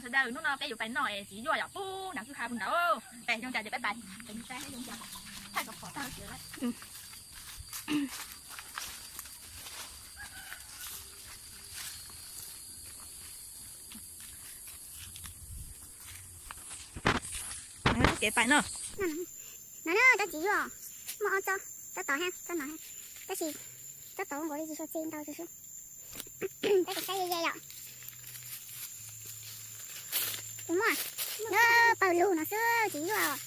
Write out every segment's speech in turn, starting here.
Sawv daws, hnub no peb yuav pais noj txiv zuaj yom, pub nram kwj ha puag nraud. Pais zoo cas ces peb pais. Kev pais no, no na, tsob txiv zuaj muaj ob tsob, tsob tod thiab tsob no, tab sis tsob tod nkaus li tsis tshua txi ntau tso. Peb tus saib ze ze yom. Tus muaj, pawg lug no xwb txiv zuaj.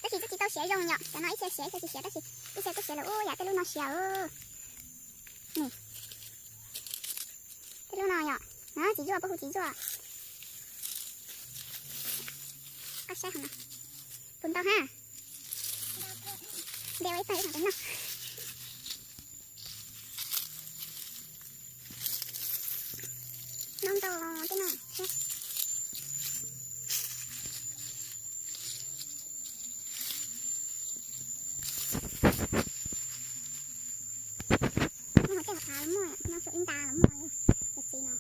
Tab sis twb tsis tau siav zoo yom, cov no ib txhia siav ib txhia tsis siav, tab sis ib txhia twb siav lawm ub, yam tej lub no siav. Tej lub no yom, txiv zuaj, pab hu txiv zuaj. Koj saib hov no, puas ntau ha. Nte ua ib pawg ib no peb noj. Noj ntau tej no thiab. Nyob hauv tej hauv av los muaj, nyob saum ib nta los muaj, cov txiv no,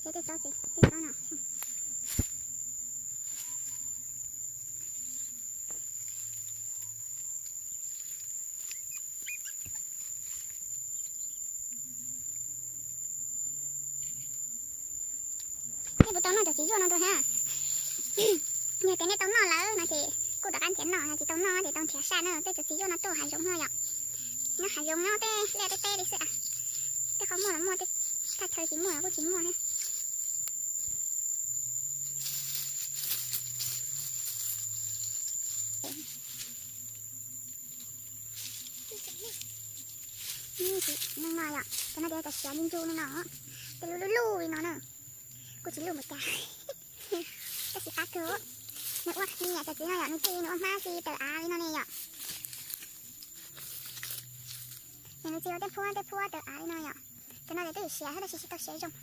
thiab tej tsob txiv tej tsob no. Nej puas tau noj cov txiv zuaj no dua thiab? Yog tias nej tau noj lawm no ces kuj rov qab nrhiav noj, yog tsis tau noj ces tau nrhiav saj na. Tej cov txiv zuaj no tuaj hav zoov no yom, nyob hav zoov nyob tej liaj tej teb li xwb. Tej qhov muaj los muaj, tej thaj chaw tsis muaj los kuj tsis muaj thiab. Neeg no yom, cov no tias cov siav ntsu ntsu li no, tej lub lub luj li no na, kuj tsis luj npaum cas, tab sis qab kawg. Nws ua nyiam cov txiv no yom, nws txi nws ua hmab txi tawm av li no ne yom. Nws txi ua tej phuab tej phuab tawm av li no yom. Cov no tias twb siav thiab tab sis tsis tau siav zoo.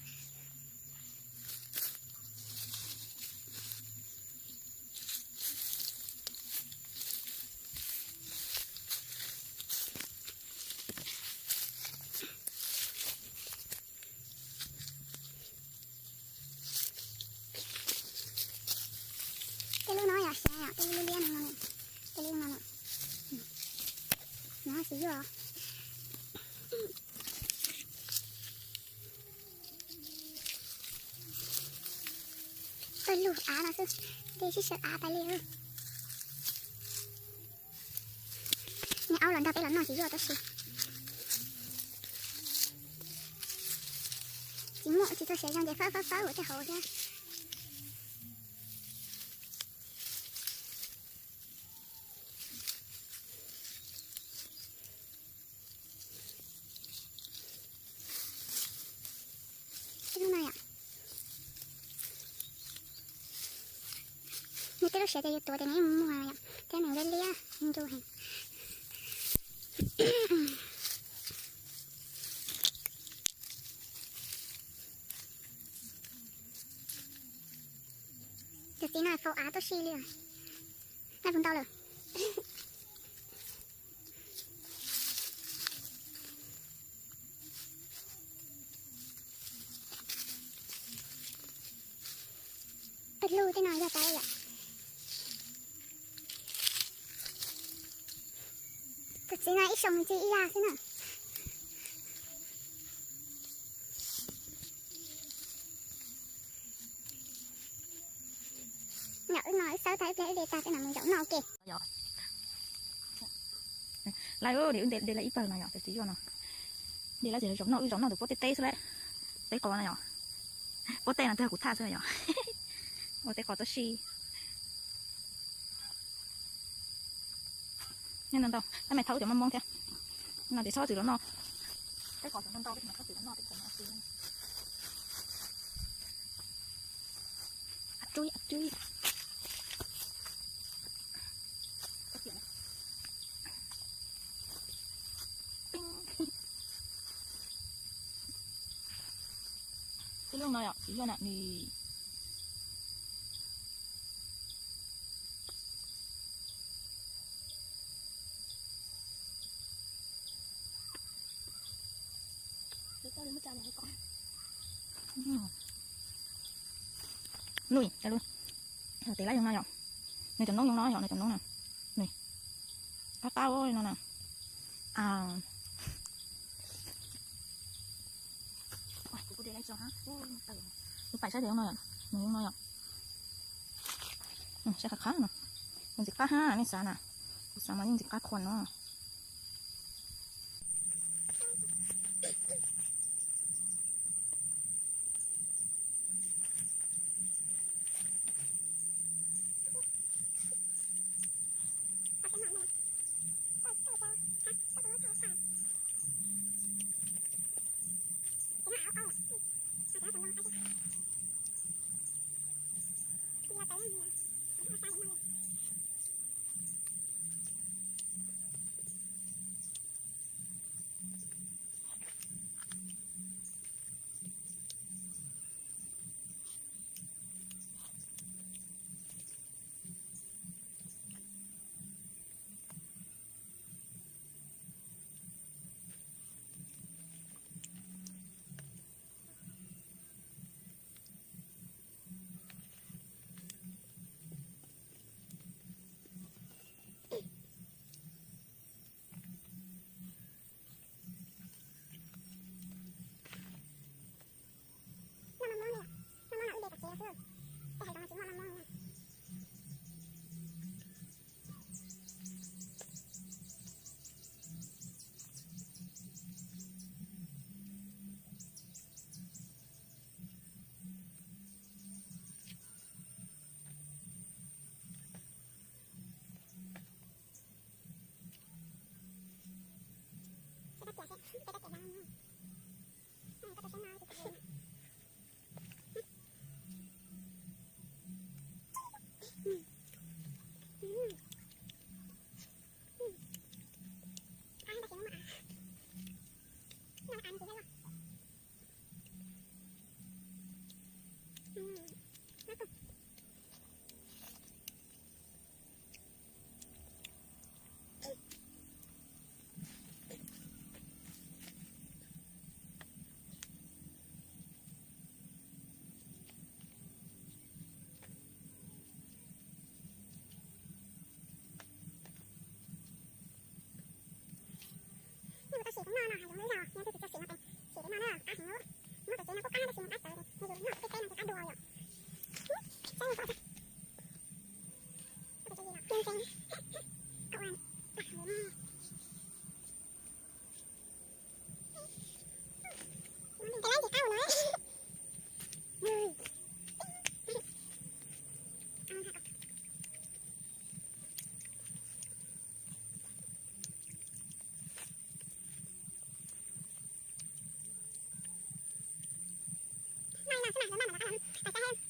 Tej lub no yog siav, tej lub liab no, tej lub no, no xwb yog. Pawg lug av no xwb, tej sib sawv av tas li. Niag aub los nrog peb los noj txiv zuaj tab sis tsis muaj, tsis txog siav zoo ces fawb fawb fawb ua tej hauv thiab. Tej lub no yom, nws tej lub siav ces yus tuav ces nws yeej muag yom, thiab nws liab liab ntsu heev. Cov txiv no faus av tuaj si li. Nej puas ntau lawm? Pawg lug tej no yog tas yom. Tus txiv no ib xyoo txi ib yam xwb na. Yom, wb no wb xawb tag ib pliag wb de tag tej no mus zaum noj ua ke. Lawv de, de lawv ib pawg no yom, cov txiv zuaj no. De lawv ces zaum noj, wb zaum noj tus puab teb teb xwb lawm. Teb qos no yom. Puab teb no twb yog kuv thaj xwb yom. Ua teb qos tuab si. Nyob ntau ntau, tab mas thaum cov moob moob thiab. No ces txhob txwm los noj. Teb qos txawm ntau ntau, txhob txwm los noj teb qos no. Tej lub no yom, txiv zuaj na ni. Lub, lub, tes lab zoo no yom. Nws cov noob zoo no yom, nws cov noob na. Nws qab qab li no na. Kuv pais saib tes zoo no yom, nws zoo no yom. Saib qab qab no, nws ntxim qab hab nej xav na. Kuv xav mas yeej ntxim qab qhuas no. Nws tab sis kuv noj no hais zoo li yog yog tus tsis txawj siv no ces siv li no na, qab heev. Muab tus txiv no kuj qab tab sis mus qab tawv, nws yus noj tej teb no ces qab dua yom. Saib zoo Noj ib no xwb mas lawv noj mas lawv qab los, lawv xav